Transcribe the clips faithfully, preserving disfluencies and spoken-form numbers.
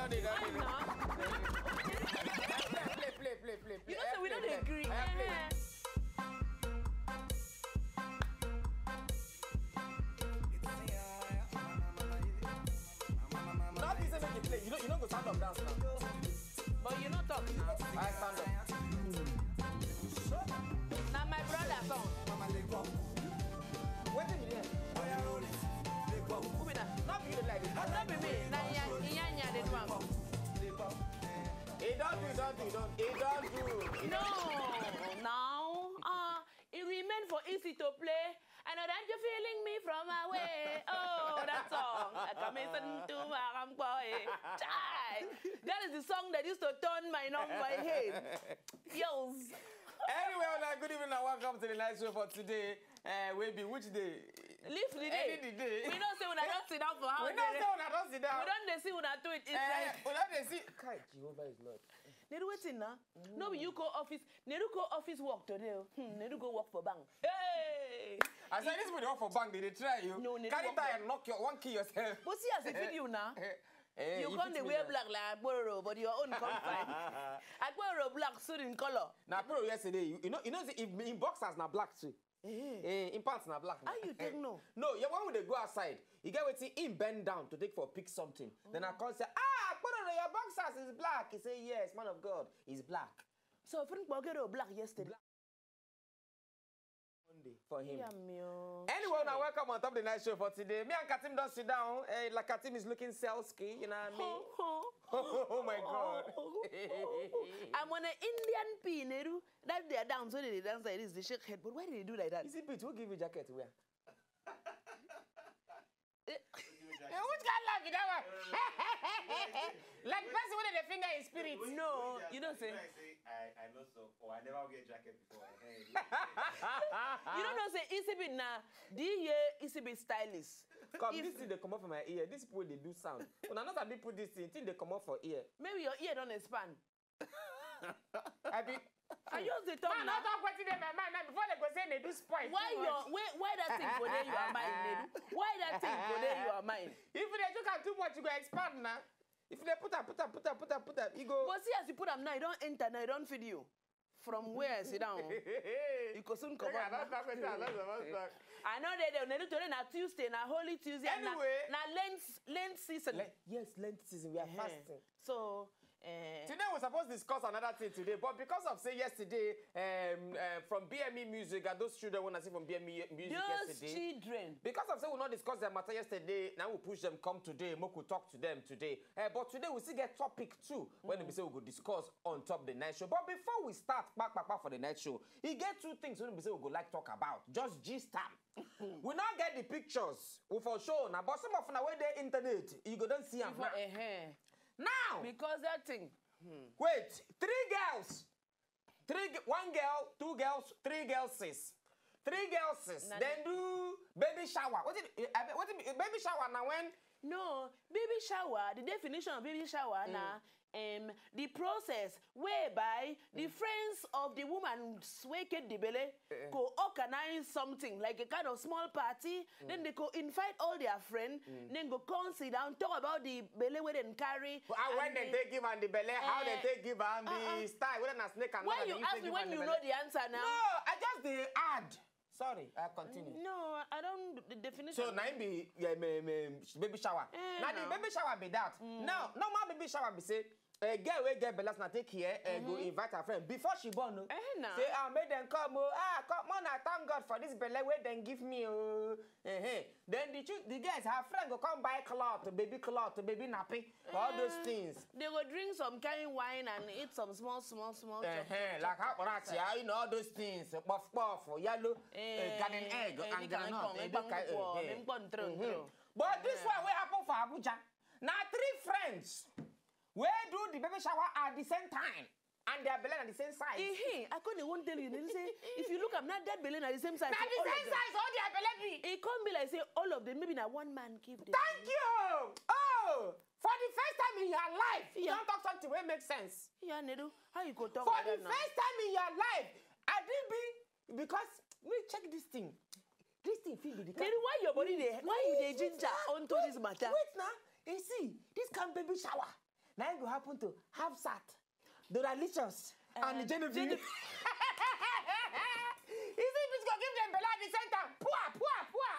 Play, play, play, play, play. You know, so we don't agree. Not easy make you play. You know, you know, go stand up dance now. But you no talk now. I stand up. Na my brother song. Wetin be there? Who be that? Not be you like this. No be me. Na Iya, Iya, Iya dey do am. He don't do, don't do, don't. He don't do. No, now, uh, it remain for Isi to play. I know that you're feeling me from away. Oh, that song. I come in to my boy. Chai. That is the song that used to turn my number head. Yos. Anyway, una good evening and welcome to the night show for today. Uh, we be which day? Leave the day. Any the day. We don't say una don sit down for house. We don't say una don sit down. We don dey see una tweet. It's Eh, like we don dey see. Kai, Jehovah is Lord. Nedu wetin na? No be you go office. Nedu go office work today. Oh. Hmm, Nedu go work for bank. Hey! I said this people dey work for bank, they dey try you. No, Nedu Carry work tie for and knock your one kill yourself. But see as e fit you na. Eh, You if come it's dey me wear now. Black like Agboro, but your own come fine. Agboro black suit in color. Na Agboro yesterday, you, you know, you know, say if in boxers na black too. Eh. Eh, in pants na black. How you take know? No, yeah, when we dey go outside, you get wetin him bend down to take for pick something. Then I come say, ah, Agboro, your boxers is black. He say, yes, man of God, is black. So, friend Bogero black yesterday. Monday for him. Yeah, me, oh. Anyway, now welcome on top of the night show for today. Me and Katim don't sit down. Eh, like Katim is looking selsky, you know what I mean? Oh my God. I'm on an Indian pin, Nedu. That they are down, so they dance like this, they shake head. But why did they do like that? Is it beat? Who give you jacket to wear? Eh, which kind of laugh is that one? Like person with a finger in spirit. No, you don't say. I, I know so. Oh, I never wear jacket before. Eh, You don't know say Isibit na D A Isibit stylist. Come, If- this thing they come up for my ear. These people they do sound. When I not sabi put this thing, thing they come up for ear. Maybe your ear don't expand. I be. I just dey talk Man, now. Not talk wetin dey my mind now before they go say they do spoil Why too much. Your why, why that thing go there you are mine, Nedu? Why that thing go there you are mine? If they look at too much, you go expand now. If they put up, put up, put up, put up, put up, you go. But see as you put am now, you don't enter now, you don't feed you. From where I sit down, you go soon come Make I out. Don't talk wetin I love about talk. I know they they Nedu today na Tuesday, na Holy Tuesday, and na, Anyway. Na Lent Lent season. Le- yes, Lent season. We are Eh-heh. Fasting. So, eh, Today we're supposed to discuss another thing today, but because of say yesterday, um, uh, from B M E Music, and those children wanna see from B M E Music those yesterday. Children. Because of say we not discuss their matter yesterday, now we push them come today, make we talk to them today. Uh, but today we still get topic two when we say we go discuss on top the night show. But before we start, back, back, back for the night show, he get two things when we say we go like talk about. Just gist time. We now get the pictures. We for show now, but some of now where the internet, you go don't see 'em Before, now. Eh-heh. Now, Because that thing. Hmm. Wait, three girls, three, g- one girl, two girls, three girls, sis, three girls, sis. Now Then the- do baby shower. What did, eh, I mean, what did, baby shower now when? No, baby shower. The definition of baby shower Mm. na um, the process whereby the friends of the woman wey get the belle Eh. Go organize something like a kind of small party, then they go invite all their friends, then go come sit down, talk about the belle wey dem carry. How when and they the- take give am the belle, how they Eh, take give am the uh-uh. Style, whether na snake and Why ladder, you they ask take me give when am the you belle. Know the answer now? No, I just dey add. Sorry, I continue. No, I don't. The definition. So na him be yeah, me, me, baby shower. Eh, Now the no. Baby shower be that. Now normal baby shower be say a girl wey get belle na take care, eh, go invite her friend before she born. Oh. Eh, na. Say ah, make them come. Oh, ah, come on, I thank God for this belle wey dem give me. Oh, eh, eh. Then the chil- the girls, her friend go come buy cloth, baby cloth, baby nappy, all those Eh, things. They go drink some kind wine and eat some small, small, small Eh, chocolate, eh, like chocolate. Aparachi, ah, you know, all those things. Puff puff, yellow, eh, Eh, garden egg, eh, and they can granite, come, eh, eh, they can- eh, eh. But this one wey happen for Abuja. Now three friends wey do the baby shower at the same time and their belle na the same size. Eh, I couldn't even tell you. They say if you look up now, that belle na the same size. Na for the all of same them. Size all their belle be. It come be like say all of them maybe na one man give them. Thank you. Oh, for the first time in your life, you Yeah. Don't talk something wey make sense. Yeah, Nedu, how you go talk For like the that now? First time in your life, I didn't be because me check this thing. This thing fit be the kind. Nedu, why your body dey? Why you dey Wait, wait, ginger wait, onto wait, this matter? Wait now, you see this kind baby shower. Na im go happen to Hafsat, Doralicious, and Genevieve. Is it bitch go give them belle at the same time? Poor, poor, poor.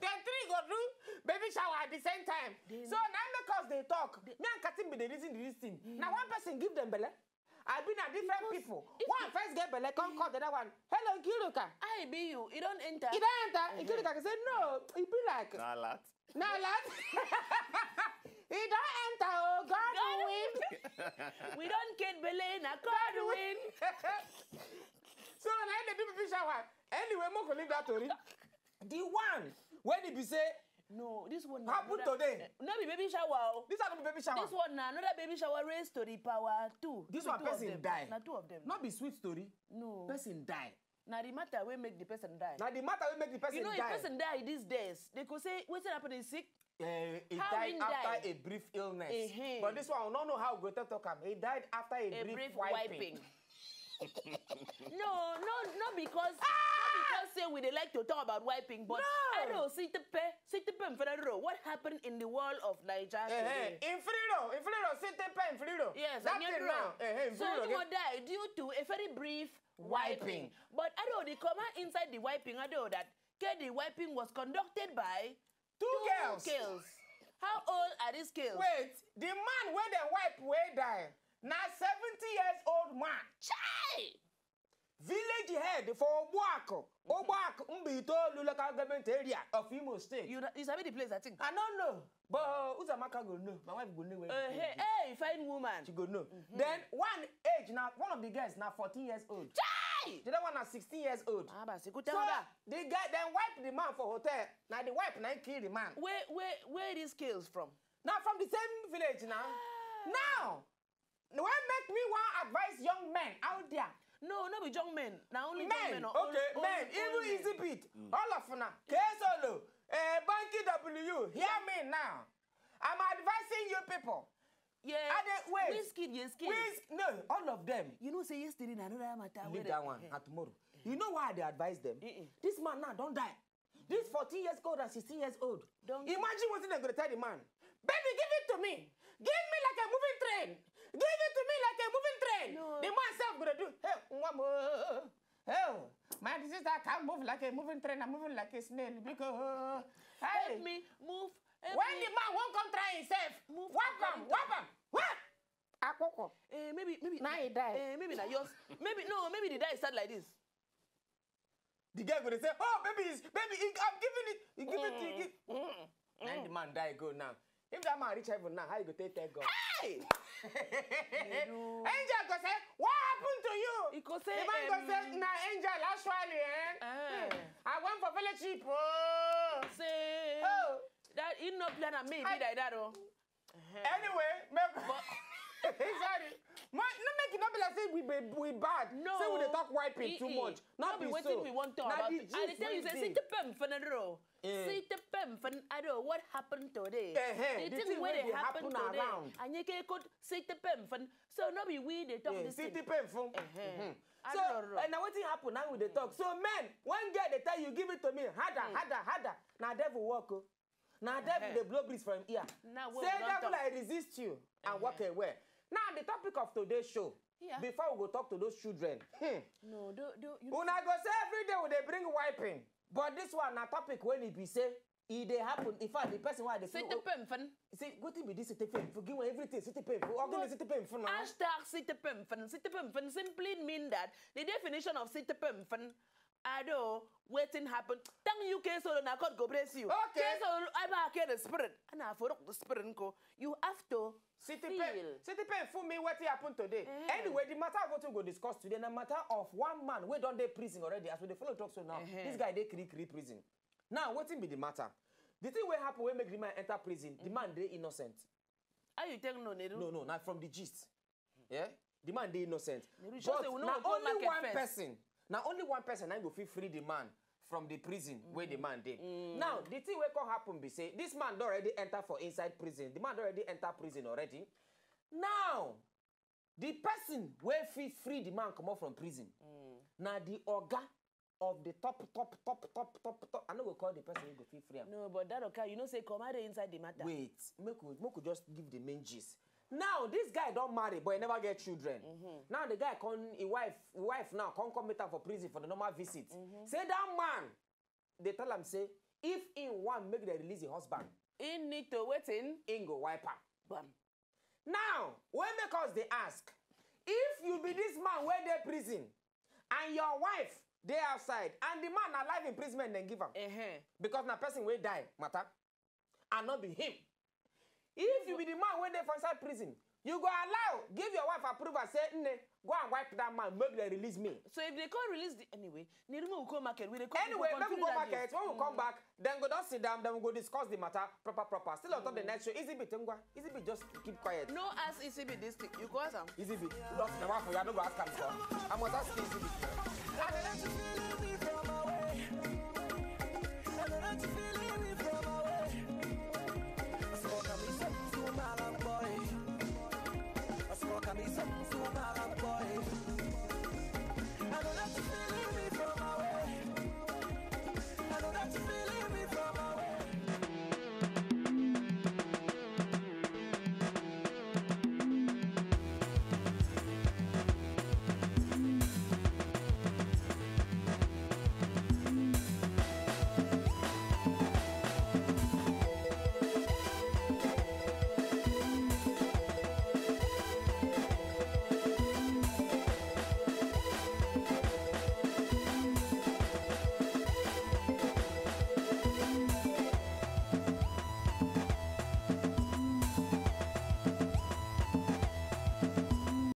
Then three go do baby shower at the same time. So na im make us dey talk. Me and Katim be dey reason this thing. Na one person give them belle. I be na different people. One first get belle, come call the other one. Hello, Nkiruka. I be you. You don't enter. You don't enter. Nkiruka can say no. It be like na alert. Na alert. He don't enter. Oh God, God win. We don't get belle. Na God win. So na the people fish shower. Anyway, mo go leave that story. The one when he be say no, this one happen today. No be baby shower. This one be baby shower. This one na another baby shower raised to the power two. This one person die. Na two of them. Not be sweet story. No. Person die. Na the matter wey make the person die. Na the matter wey make the person die. You know, if person die these days, they go say, "Wetin happen? Is sick?" Uh, he died after a brief illness. But this one, I don't know how we go talk am. He died after a brief wiping. No, no, not because, not because say we dey like to talk about wiping, but I don't see the pay, see the pay in front of what happened in the world of Nigeria today. In front of, in front of, see the pay in front of. Yes, that thing now. So you die due to a very brief wiping. But I don't the comma inside the wiping. I know that the wiping was conducted by two girls. How old are these girls? Wait, the man wey dem wipe wey die na seventy years old man. Chai! Village head for Obuaku, Obuaku Mbitolu local government area of Imo State. You, you sabi the place, I think. I don't know, but Uzamaka go know. My wife go know where. Uh, hey, hey, fine woman. She go know. Mm-hmm. Then one age now, one of the girls now fourteen years old. Chai! The other one now sixteen years old. Ah, but so the guy then wipe the man for hotel. Now the wipe now kill the man. Where, where, where these girls from? Now from the same village now. Now, when make me one advice young men out there. No, no be young men. Na only men. Young men. Okay, old, men. Old, even old men. Easy beat. Mm. All of una. K Solo, uh, Banky W, hear me now. I'm advising you people. Yeah. I dey wait. Wizkid, yes, kid. Wiz, no, all of them. You know, say yesterday na another matter. Leave that one. Na tomorrow. You know why I dey advise them? This man now don't die. This fourteen years old and sixteen years old. Don't imagine what they're gonna tell the man. Baby, give it to me. Give me like a moving train. Give it to me like a moving train. No. The man self gonna do. Hey, one more. Oh, my sister can't move like a moving train. I'm moving like a snail because hey, help me move. Help when me. The man won't come try himself, move. Whap him, whap him, whap. Akoko. Eh, maybe, maybe. Now he die. Eh, maybe not yours. Maybe no. Maybe the die start like this. The girl go dey say, "Oh, baby, is baby, he, I'm giving it. He give it to you." And the man die go now. If that man reach heaven now, how you go take tell God? Hey! Angel go say, "What happened to you?" He go say, the man go say, "Na angel actually, eh? I went for fellowship, oh." Say, oh, that he no plan on me be like that, oh. Anyway, make sorry. No make it not be like say we be, we bad. No. Say we dey talk wiping too much. Not be so. We want talk about. I tell you, say, sit the pem for the row. Sit the pem for, I don't know what happened today. The thing where they happen today. And you can could sit the pem for. So no be we they talk this thing. Sit the pem for. So and now what thing happen now with the talk? So men, one girl they tell you give it to me harder, harder, harder. Now devil walk. Now devil they blow breeze from here. Say devil, I resist you and walk away. Now the topic of today's show. Before we go talk to those children. No, do do you. Una go say every day we dey bring wiping, but this one na topic when e be say e dey happen. In fact, the person why dey sit the pem fun. See, wetin be this sit the pem? Forgive me everything. Sit the pem. We're gonna sit the pem fun now. Hashtag sit the pem fun. Sit the pem fun simply mean that the definition of sit the pem fun. I know wetin happen. Thank you, K Solo, na God go bless you. Okay. K Solo, I back here the spirit. And I forgot the spirit, nko. You have to sit the pem. Sit the pem for me. What happened today? Anyway, the matter of what we go discuss today, the matter of one man wey don dey prison already. As we dey follow talk so now, this guy dey Kirikiri prison. Now, wetin be the matter? The thing wey happen wey make the man enter prison, the man dey innocent. How you take no, Neru? No, no, na from the gist. Yeah, the man dey innocent. But na only one person, na only one person na go fit free the man from the prison where the man dey. Now the thing wey come happen be say this man don already enter for inside prison. The man don already enter prison already. Now the person wey fit free the man comot from prison na the oga of the top, top, top, top, top, top. I no go call the person wey go fit free am. No, but that oga, you know say comma dey inside the matter. Wait, make we make we just give the main gist. Now this guy don marry but he never get children. Now the guy come, him wife, him wife now come come meet am for prison for the normal visit. Say that man dey tell am say if he wan make dem release him husband, He need to waiting. He go wipe am. Bam. Now wey make us dey ask, if you be this man wey dey prison and your wife dey outside and the man na life imprisonment dem give am, Uh-huh. because na person wey die matter and no be him. If you be the man wey dey for inside prison, you go allow, give your wife approval say, "Nne, go and wipe that man, make dem release me." So if they can't release the anyway, Nirimo will come market. We dey come, Anyway, make we go market. When we come back, then go down, sit down, then we go discuss the matter proper, proper. Still on top the next show. Easy bit, ngwa. Easy bit, just keep quiet. No ask E C B this thing. You go ask am. Easy bit. Lost the one for you. I no go ask am for. I must ask Easy bit. I don't know to feel it from away. I don't know to feel it